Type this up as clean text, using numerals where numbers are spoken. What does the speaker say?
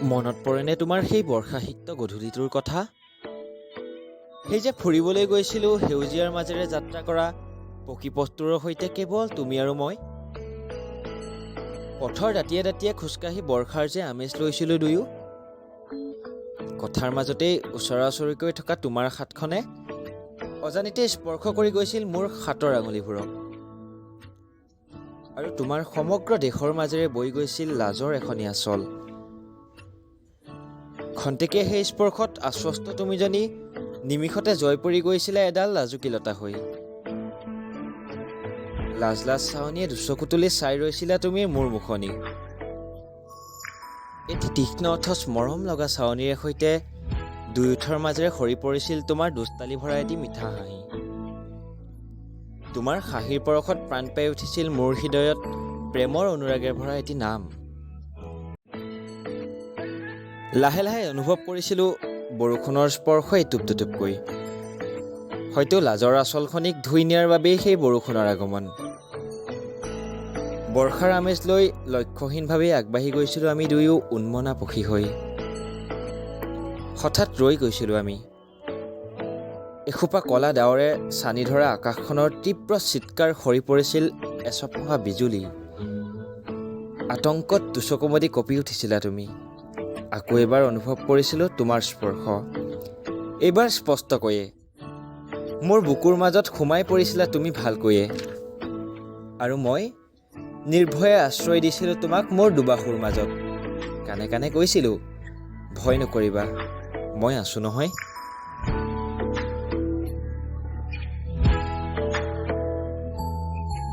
মনত পৰেনে তোমাৰ সেই বৰ্ষাসিক্ত গধূলিটোৰ কথা? সেই যে ফুৰিবলৈ গৈছিলোঁ, সেউজীয়াৰ মাজেৰে যাত্ৰা কৰা পকী পথটোৰ সৈতে কেৱল তুমি আৰু মই। পথৰ দাঁতিয়ে দাঁতিয়ে খোজকাঢ়ি বৰ্ষাৰ যে আমেজ লৈছিলোঁ দুয়ো। কথাৰ মাজতেই ওচৰা ওচৰিকৈ থকা তোমাৰ হাতখনে অজানিতে স্পৰ্শ কৰি গৈছিল মোৰ হাতৰ আঙুলিবোৰক আৰু তোমাৰ সমগ্ৰ দেহৰ মাজেৰে বৈ গৈছিল লাজৰ এখনি আঁচল। খন্তেকীয়া সেই স্পৰ্শত আশ্বস্ত তুমিজনী নিমিষতে জয় পৰি গৈছিলা এডাল লাজুকীলতা হৈ। লাজ লাজ চাৱনিয়ে দুচকু তুলি চাই ৰৈছিলা তুমি মোৰ মুখনি। এটি তীক্ষ্ণ অথচ মৰম লগা চাৱনিৰে সৈতে দুয়োঠৰ মাজেৰে সৰি পৰিছিল তোমাৰ দুষ্টালি ভৰা এটি মিঠা হাঁহি। তোমাৰ হাঁহিৰ পৰশত প্ৰাণ পাই উঠিছিল মোৰ হৃদয়ত প্ৰেমৰ অনুৰাগেৰে ভৰা এটি নাম। লাহে লাহে অনুভৱ কৰিছিলোঁ বৰষুণৰ স্পৰ্শ এটোপ দুটোপকৈ। হয়তো লাজৰ আঁচলখনিক ধুই নিয়াৰ বাবেই সেই বৰষুণৰ আগমন। বৰ্ষাৰ আমেজ লৈ লক্ষ্যহীনভাৱেই আগবাঢ়ি গৈছিলোঁ আমি দুয়ো উন্মনা পক্ষী হৈ। হঠাৎ ৰৈ গৈছিলোঁ আমি। এসোপা ক'লা ডাৱৰে ছানি ধৰা আকাশখনৰ তীব্ৰ চিৎকাৰ সৰি পৰিছিল এচপহা বিজুলী। আতংকত দুচকু মুদি কঁপি উঠিছিলা তুমি। আকৌ এবাৰ অনুভৱ কৰিছিলোঁ তোমাৰ স্পৰ্শ। এইবাৰ স্পষ্টকৈয়ে মোৰ বুকুৰ মাজত সোমাই পৰিছিলা তুমি ভালকৈয়ে আৰু মই নিৰ্ভয়ে আশ্ৰয় দিছিলোঁ তোমাক মোৰ দুবাহুৰ মাজত। কাণে কাণে কৈছিলোঁ, ভয় নকৰিবা, মই আছোঁ নহয়।